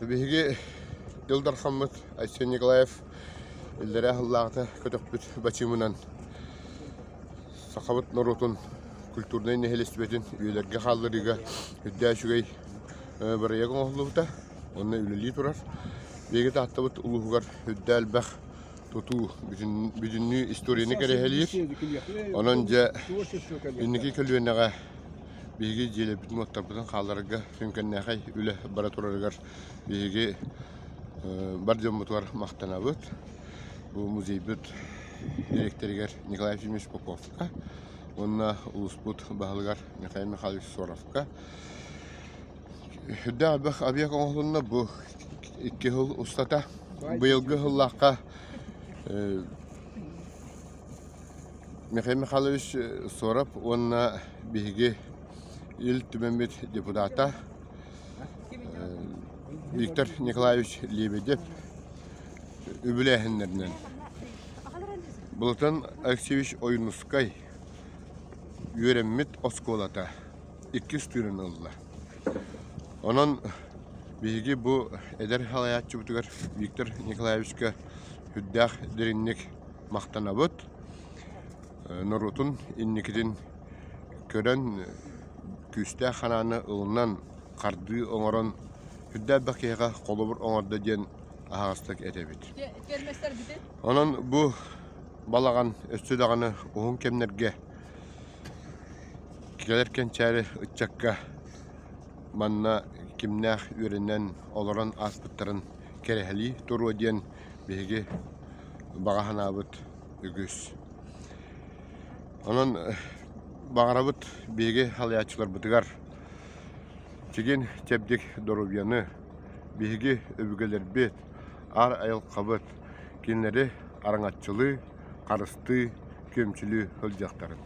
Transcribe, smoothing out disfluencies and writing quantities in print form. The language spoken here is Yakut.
Биһиги Ил Дархаммыт Айсен Николаев иллэрээ сыллааҕыта көтөхпүт бачыымынан сахабыт норуотун культурнай нэһилиэстибэтин үйэлэргэ хаалларыыга үрдээх үчүгэй бырайыак оҥоһуллубута уонна үлэлии турар. Биһиги Тааттабыт улууһугар үрдээх элбэх тутуу бүтүннүү историяны кэрэһэлиир. Онон дьэ инники көлүөнэҕэ биһиги дьиэлэрбитин-уоттарбытын хаалларарга сүҥкэннээхэй үлэ бара турарыгар биһиги бар дьоммутугар махтанабыт. Бу музейбыт дириэктэригэр Николай Ефимович Поповка уонна улууспут баһылыгар Михаил Михайлович Соровка Үрдээх элбэх объект оҥоһулунна бу икки сыл устата. Быйылгы сыллаахха Михаил Михайлович Соров уонна биһиги Ил Түмэммит депутата Виктор Николаевич Лебедев үбүлээһиннэринэн Былатан Алексеевич Ойуунускай үөрэммит оскуолата иккис тыынын ылла. Онон биһиги бу эдэр салайааччыбытыгар Виктор Николаевичка сүрдээх дириҥник махтанабыт. Норуотун инникитин көрөн, күүстээх санааны ылынан, хардыы оҥорон, сүрдээх элбэх киһиэхэ холобур оҥордо диэн аһаҕастык этэбит. Онон бу балаҕан өссө даҕаны уһун кэмнэргэ Кэлэр кэнчээри ыччакка манна кимнээх үөрэнэн, олорон ааспыттарын кэрэһэлии туруо диэн биһиги баҕа санаабыт үгүс. Онон баҕарабыт биһиги салайааччыларбытыгар чигин чэбдик доруобуйаны, биһиги өбүгэлэрбит, аар айылҕабыт кинилэри араҥаччылыы, харыстыы, күөмчүлүү сылдьыахтарын.